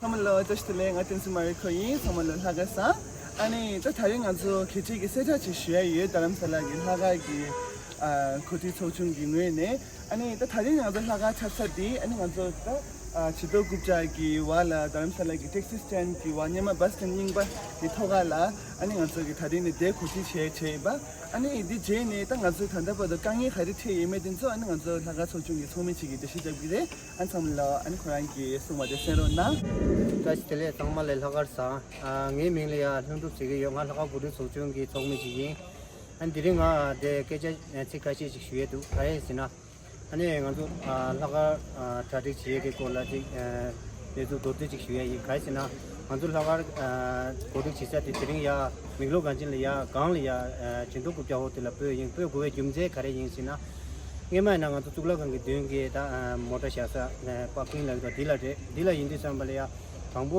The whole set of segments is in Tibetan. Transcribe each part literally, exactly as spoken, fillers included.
ཚང་མ་ལ་བཀྲ་ཤིས་བདེ་ལེགས། ང་བསྟན་འཛིན་མ་རི་ཁོ་ཡིན། ཚང་མ་ལ་ལྷག་དཀར་བཟང་། ཨ་ནི་ད་དེ་རིང་ང་ཚོ་གལ་ཆེ་གི་གསལ་བསྒྲགས་ཅིག་ཞུ་ཡ་ཡོད། རྡ་རམ་ས་ལ་གི་ལྷག་དཀར་གི་ཨ་གོ་སྒྲིག་ཚོགས་ཆུང་གི་ངོས་ནས། ཨ་ནི་ད་དེ་རིང་ང་ཚོ་ལྷག་དཀར་འཁྲབ་ས་འདི་ཨ་ནི་ང་ཚོ་ད་ཨ་ཆིབས་རྡོ་རྐུབ་བཀྱག་གི་བར་ལ་རྡ་རམ་ས་ལ་གི་ཊེག་སི་སི་ཊེན་གི་བར་སྔོན་མ་བྷ་སི་སི་ཊེན་རྙིང་པ་གི་ཐོག་ཁ་ལ་ཨ་ནི་ང་ཚོ་གི་དེ་རིང་ནས་དེ་གོ་སྒྲིག་བྱས་བྱས་ཡིན་པ། ཨ་ནི་འདི་རྗེས་ནས་ད་ང་ཚོའི་ད་ལྟ་བར་དུ་དཀའ་ངལ་ག་རེ་འཕྲད་ཡོད་མེད་དེ་ཚོ་ཨ་ནི་ང་ཚོ་ལྷག་དཀར་ཚོགས་ཆུང་གི་ཚོགས་མི་གཅིག་གིས་འགྲེལ་བཤད་རྒྱབ་ཀྱི་རེད། ཨ་ཚང་མ་ལ་ཨ་ནི་ཁོ་རང་གིས་གསུང་བ་དེ་གསན་རོགས་གནང་། བཀྲ་ཤིས་བདེ་ལེགས། ཚང་མ་ལ་ལྷག་དཀར་བཟང་། ཨ་ངའི་མིང་ལ་ཡ་ལྷུན་གྲུབ་ཟེར་གྱི་ཡོད། ང་ལྷག་དཀར་གོ་སྒྲིག་ཚོགས་ཆུང་གི་ཚོགས་མི་གཅིག་ཡིན། ཨ་ནི་དེ་རིང་ང་དེ་སྐད་ཆ་ཚིག་ཁ་ཤས་ཅིག་ཞུ་ཡས་འདུག་ག་རེ་ཟེར་ན། ཨ་ནི་ང་ཚོ་ཨ་ལྷག་དཀར་ཨ་གྲ་སྒྲིག་བྱེད་ཡས་ཀྱི་སྐོར་ལ་ཅིག་ཨ་གནས་ཚུལ་མདོར་བསྡུས་ཅིག་ཞུ་ཡས་ཡིན། ག་རེ་ཟེར་ན། ང་ཚོ་ལྷག་དཀར་ཨ་གོ་སྒྲིག་བྱེད་ས་དེ་དེ་རིང་ཡ་མིག་ལོག་གངས་ཅན་ལ་ཡ་སྒང་ལ་ཡ་ཨ་ཆིབས་རྡོ་རྐུབ་བཀྱག་འོག་དེ་ལ་སྤོས་ཡིན། སྤོས་དགོས་པའི་རྒྱུ་མཚན་ག་རེ་ཡིན་ཟེར་ན། སྔོན་མ་ཡིན་ན་ང་ཚོ་གཙུག་ལག་ཁང་གི་མདུན་གྱི་ད་ཨ་མོ་ཊ་བཞག་ས་ཨ་པར་ཀིང་ལབ་ཀྱི་འདུག་འདི་ལ་རེད། འདི་ལ་ཡིན་དུས་ཙམ་པ་ལ་ཡ་དང་པོ་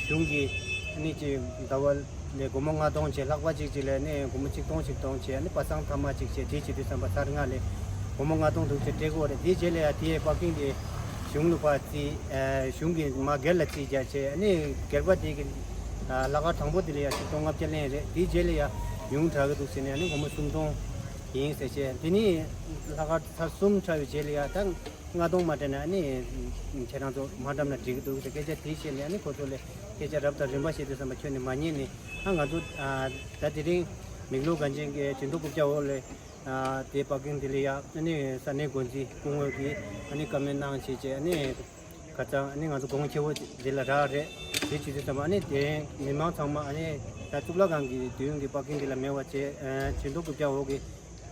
གཞུང་གིས་ཨ་ནི་ཅིག་ཟླ་བ་ལས་སྒོར་མོ་ལྔ་སྟོང་བྱས། ལྷག་པ་གཅིག་གཅིག་ལ་ནི་སྒོར་མོ་ཆིག་སྟོང་ཆིག་སྟོང་བྱས། ཨ་ནི་པ་སངས་ཐ་མ་གཅིག་བྱས། དེ་བྱེད་དུས་ཙམ་པ་ཚར་ལྔ་ལས་སྒོར་མོ་ལྔ་སྟོང་དྲུག་ཅུ་སྤྲད་དགོས་རེད། དེའི་རྗེས་ལ་ཡ་དེའི་པར་ཀིང་དེ་གཞུང་ལ་ཕར་རྩིས། ཨ་གཞུང་གིས་མར་སྒེར་ལ་རྩིས་རྒྱག་བྱས། ཨ་ནི་སྒེར་པ་དེ་གི་ཨ་ལྷག་དཀར་དང་པོ་དེ་ལ་ཡ་ཆིག་སྟོང་ལྔ་བརྒྱ་ལེན་རེད། དེའི་རྗེས་ལ་ཡ་ཉུང་དྲགས་ཀྱི་འདུག་ཟེར་ནས་ཨ་ནི་སྒོར་མོ་སུམ་སྟོང་ཡིན་ཟེར་བྱས། དེ་ནི་ལྷག་དཀར་ཚར་གསུམ་འཁྲབ་པའི་རྗེས་ལ་ཡ་ད་ལྔ་སྟོང་མ་སྤྲད་ན་ཨ་ནི་ཁྱེད་རང་ཚོ་མ་འཁྲབ་ན་འགྲིག་གི་འདུག་ཟེར་སྐད་ཆ་དེ་བཤད་ནས། ཨ་ནི་ཁོ་ཚོ་ལ་སྐད་ཆ་རབ་དང་རིམ་པ་བཤད་དུས་ཙམ་པ་ཁྱོན་ནས་མ་ཉན་ནས། ཨ་ང་ཚོ་ཨ་ད་དེ་རིང་མིག་ལོག་གངས་ཅན་གྱི་ཆིབས་རྡོ་རྐུབ་བཀྱག་འོག་ལ་ཨ་དེ་པར་ཀིང་དེ་ལ་ཡ་ཨ་ནི་ས་གནས་འགོ་འཛིན་སྐུ་ངོ་གིས་ཨ་ནི་བཀའ་མོལ་གནང་བྱས་བྱས། ཨ་ནི་ཁ་སང་ཨ་ནི་ང་ཚོ་གོང་ཆེ་བོ་དེ་ལ་རག་རེད། དེ་བྱེད་དུས་ཙམ་པ་ཨ་ནི་དེ་མི་མང་ཚང་མ་ཨ་ནི་ད་གཙུག་ལག་ཁང་གི་མདུན་གྱི་པར་ཀིང་དེ་ལ་མེད་པ་བྱས། ཨ་ཆིབས་རྡོ་རྐུབ་བཀྱག་འོག་གི་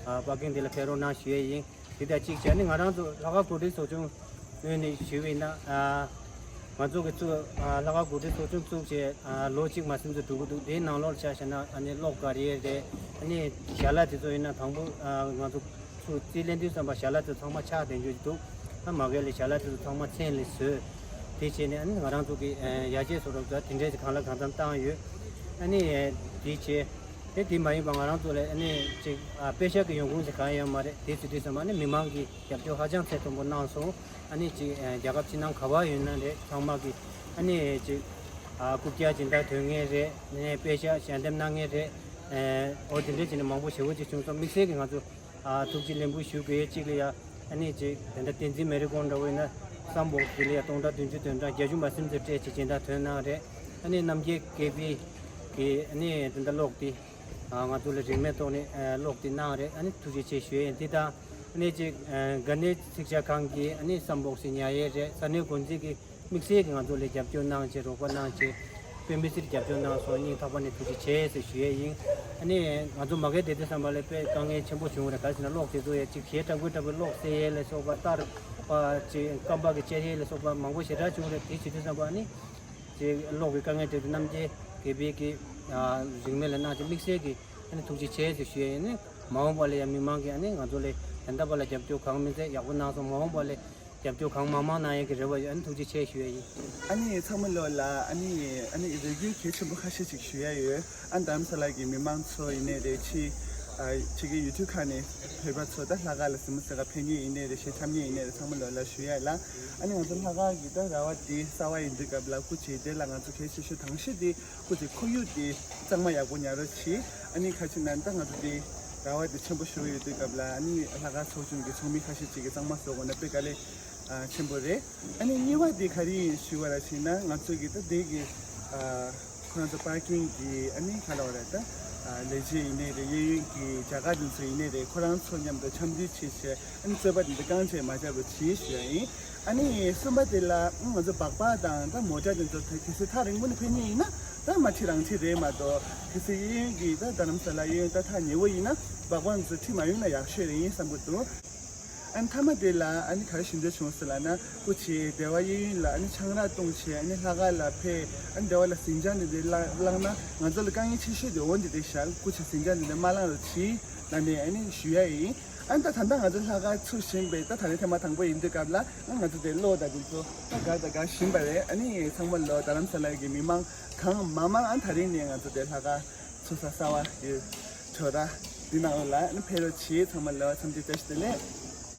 ཨ་པར་ཀིང་དེ་ལ་ཕེབས་རོགས་གནང་ཞུ་ཡས་ཡིན། དེ་དང་གཅིག་བྱས་ནས་ང་རང་ཚོ་ལྷག་དཀར་གོ་སྒྲིག་ཚོགས་ཆུང་ངོས་ནས་ཞུས་པ་ཡིན་ན། ཨ་ང་ཚོ་གི་ཚུ་ཨ་ལྷག་དཀར་གོ་སྒྲིག་ཚོགས་ཆུང་བཙུགས་བྱས་ཨ་ལོ་གཅིག་མ་ཟིན་ཙམ་འགྲོ་གི་འདུག་དེའི་ནང་ལོགས་ལ་ཆ་བཞག་ན་ཨ་ནི་གློག་འགག་ཡས་རེད། ཨ་ནི་ཞལ་ལག་དེ་ཚོ་ཡིན་ན་དང་པོ་ཨ་ང་ཚོ་ཚུར་རྩིས་ལེན་དུས་ཙམ་པ་ཞལ་ལག་དེ་ཚང་མ་ཆག་བསྡད་རྒྱུ་འདུག་ཨ་མ་གི་ལ་ཞལ་ལག་དེ་ཚོ་ཚང་མ་མཚན་ལ་བཟོས། དེ་བྱས་ནས་ཨ་ནི་ང་རང་ཚོ་གི་ཨ་ཡར་རྒྱས་སུ་རོགས་ཟེར་དེ་འདྲས་ཀྱི་གང་ལ་གང་འཚམ་བཏང་ཡོད། ཨ་ནི་དེ་བྱས། དེ་དེ་མ་ཡིན་པ་ང་རང་ཚོ་ལ་ཨ་ནི་ཅིག་ཨ་པེ་ཤག་གི་ཡོང་ཁུངས་ཟེར་གང་ཡོད་མ་རེད། དེ་ཚོ་དུས་ཙམ་ཨ་ནི་མི་མང་གིས་རྒྱབ་སྐྱོར་ཧ་ཅང་ཚད་མཐོན་པོ་གནང་སོང་། ཨ་ནི་ཅིག་ཨ་རྒྱལ་ཁབ་ཕྱི་ནང་ག་བ་ཡོད་ན་རེད། ཚང་མ་གིས་ཨ་ནི་ཅིག་ཨ་རྐུབ་བཀྱག་སྦྱིན་བདག་ཐོན་མཁན་རེད། ཨ་ནི་པེ་ཤག་ཞལ་འདེབས་གནང་མཁན་རེད། ཨ་འོ་དེ་འདྲས་བྱས་ནས་མང་པོ་ཞེ་པོ་ཅིག་བྱུང་སོང་། དམིགས་བསལ་གྱིས་ང་ཚོ་ཨ་ཐུགས་རྗེ་ལེགས་འབུལ་ཞུ་དགོས་ཡས་གཅིག་ལ་ཡ་ཨ་ནི་ཅིག་དེ་འདྲ་བསྟན་འཛིན་མེ་རི་ཀོང་འདྲ་བོ་ཡིན་ན་སམ་བྷོག་སི་དེ་ལ་ཡ་སྟོང་ཕྲག་བདུན་ཅུ་དོན་གྲངས་བརྒྱད་ཅུ་མ་ཟིན་ཙམ་སྤྲད་བྱས་སྦྱིན་བདག་ཐོན་གནང་རེད། ཨ་ནི་རྣམ་རྒྱལ་ཀེ་པི་གི་ཨ་ནི་དེ་འདྲ་གློག་དེ་ཨ་ང་ཚོ་ལ་རིན་མེད་ཐོག་ནས་ཨ་གློག་དེ་གནང་རེད། ཨ་ནི་ཐུགས་རྗེ་ཆེ་ཞུ་ཡས་ཡིན། དེ་དང་ཨ་ནི་ཅིག་ཨ་དགའ་ལྡན་ཚིག་ཇ་ཁང་གི་ཨ་ནི་སམ་བྷོག་སི་ཉར་ཡས་རེད། ས་གནས་འགོ་འཛིན་གྱི་དམིགས་བསལ་གྱིས་ང་ཚོ་ལ་རྒྱབ་སྐྱོར་གནང་བྱས། རོགས་པ་གནང་བྱས། དཔེ་མི་སྲིད་རྒྱབ་སྐྱོར་གནང་སོང་། སྙིང་ཐག་པ་ནས་ཐུགས་རྗེ་ཆེ་ཟེར་ཞུ་ཡས་ཡིན། ཨ་ནི་ང་ཚོ་མ་གི་དེ་དུས་ཙམ་པ་ལ་དཔེ་དཀའ་ངལ་ཆེན་པོ་བྱུང་རེད། ག་རེ་ཟེར་ན་གློག་དེ་ཚོ་ཡ་ཅིག་གཞས་ཏྲག་པོ་ཏྲག་པོ་གློག་བསད་ཡས་ལ་སོགས་པ། ཏར་པ་ཅིག་རྐང་པ་གི་བཅད་ཡས་ལ་སོགས་པ་མང་པོ་ཞེ་དྲག་བྱུང་རེད། དེ་བྱེད་དུས་ཙམ་པ་ཨ་ནི་ཅིག་གློག་གི་དཀའ་ངལ་འཕྲད་དུས་རྣམ་རྒྱལ་དགེ་འཕེལ་གྱིས་ཨ་རིན་མེད་ལ་གནང་བྱས། དམིགས་བསལ་གྱིས་ཨ་ནི་ཐུགས་རྗེ་ཆེ་ཟེར་ཞུ་ཡས་ཡིན། ཨ་ནི་མ་འོངས་པ་ལ་ཡང་མི་མང་གིས་ཨ་ནི་ང་ཚོ་ལ་ད་ལྟ་བར་ལ་རྒྱབ་སྐྱོར་གང་མིན་ཚད་ཡག་པོ་གནང་སོང་། མ་འོངས་པ་ལ་རྒྱབ་སྐྱོར་གང་མང་མང་གནང་ཡས་ཀྱི་རེ་བ་ཡོད། ཨ་ནི་ཐུགས་རྗེ་ཆེ་ཞུ་ཡས་ཡིན། ཨ་ནི་ཚང་མ་ལོ་ལ་ཨ་ནི་ཨ་ནི་རེ་སྐུལ་གལ་ཆེན་པོ་ཁ་ཤས་ཅིག་ཞུ་ཡས་ཡོད། ཨ་རྡ་རམ་ས་ལ་གི་མི་མང་ཚོ་ཡིན་ནའི་རེད། ཕྱི་ཨ་ཕྱི་རྒྱལ་ཡུལ་གྲུ་ཁག་ནས་བོད་པ་ཚོ་ད་ལྷག་དཀར་ལ་གཟིགས་མོ་གཟིགས་ག་ཕེབས་མཁན་ཡིན་ནའི་རེད། གཞས་འཁྲབ་མཁན་ཡིན་ནའི་རེད། ཚང་མ་ལོ་ལ་ཞུ་ཡས་ལ། ཨ་ནི་ང་ཚོ་ལྷག་དཀར་གི་ད་ར་བ་འདི་གསར་པ་ཡིན་དུས་སྐབས་ལ་སྐུ་མཁྱེན། དེ་ལ་ང་ཚོ་གལ་ཆེ་ཤོས་དང་ཤོས་དེ་སྐུ་མཁྱེན་ཁོར་ཡུག་དེ་གཙང་མ་ཡག་པོ་ཉར་རོགས་གྱིས། ཨ་ནི་ཁ་ཅིག་ན་ད་ང་ཚོ་དེ་ར་བ་དེ་ཆེན་པོ་ཞེ་པོ་ཡོད་དུས་སྐབས་ལ་ཨ་ནི་ལྷག་དཀར་ཚོགས་ཆུང་གི་ཚོགས་མི་ཁ་ཤས་ཅིག་གིས་གཙང་མ་བཟོ་དགོས་ན་དཔེ་དཀའ་ལས་ཨ་ཆེན་པོ་རེད། ཨ་ནི་གཉིས་པ་དེ་ག་རེ་ཡིན་ཞུ་བ་ར་ཞིག་ན་ང་ཚོ་གི་ད་དེ་གི་ཨ་ཁོ་རང་ཚོ་པར་ཀིང་གི་ཨ་ནི་ག་ལབ་དགོས་རེད། ད་ཨ་ལས་བྱེད་ཡིན་ནའི་རེད། གཡས་གཡོན་གྱི་བྱ་དགའ་དེ་ཚོ་ཡིན་ནའི་རེད། ཁོ་རང་ཚོ་མཉམ་དུ་འཆམ་མཐུན་བྱས་བྱས་ཨ་ནི་རྩོད་པ་དེ་འདྲ་རྐང་བྱས་མ་བྱ་རོགས་གྱིས་ཞུ་ཡ་ཡིན། ཨ་ནི་གསུམ་པ་དེ་ལ་ཨ་ང་ཚོ་སྦག་སྦག་དང་ད་མོ་ཊ་དེ་ཚོ་ད་གལ་སྲིད་ཐག་རིང་པོ་ནས་ཕེབས་མཁན་ཡིན་ན་ད་མ་ཁྲིད་རང་ཁྲིད་རེད་མ་གཏོགས། གལ་སྲིད་གཡས་གཡོན་གྱི་ད་རྡ་རམ་ས་ལ་གཡས་གཡོན་ད་ཐག་ཉེ་བོ་ཡིན་ན་སྦག་སྦག་ཚོ་ཁྲིད་མ་ཡོང་ན་ཡག་ཤོས་རེད་ཡིན་བསམ་གྱི་འདུག་ཨ་ནི་མཐའ་མ་དེ་ལ་ཨ་ནི་ག་རེ་ཞུ་འདོད་བྱུང་ཟེར་ལབ་ན། སྐུ་མཁྱེན་སྡེ་བ་གཡས་གཡོན་ལ་ཨ་ནི་ཆང་རག་བཏུང་བྱས་ཨ་ནི་ལྷག་དཀར་ལ་ཕེབས། ཨ་ནི་སྡེ་བ་ལ་ཟིང་ཆ་འདི་འདྲ་བསླངས་བསླངས་ན་ང་ཚོ་ལ་དཀའ་ངལ་ཆེ་ཤོས་དེ་འོ་འདི་རེད་ཤག་སྐུ་མཁྱེན་ཟིང་ཆ་འདི་འདྲ་མ་བསླངས་རོགས་གྱིས་ལབ་ནས་ཨ་ནི་ཞུ་ཡ་ཡིན། ཨ་ནི་ད་ད་ལྟ་ང་ཚོ་ལྷག་དཀར་ཚུགས་བཞིན་པའི་ད་ད་རེས་ཐེངས་མ་དང་པོ་ཡིན་དུས་སྐབས་ལ་ཨ་ང་ཚོ་དེ་གློག་དང་དེ་ཚོ་ད་དགའ་དང་དགའ་བཞིན་པ་རེད། ཨ་ནི་ཚང་མ་ལོ་རྡ་རམ་ས་ལ་གི་མི་མང་གང་མང་མང་ཨ་ད་རིང་ནས་ང་ཚོ་དེ་ལྷག་དཀར་ཚུགས་ས་གསར་པ་གི་གྲོགས་ར་འདི་ནང་ལ་ཨ་ནི་ཕེབས་རོགས་གྱིས། ཚང་མ་ལོ་འཚམས་འདྲི་བཀྲ་ཤིས་བདེ་ལེགས།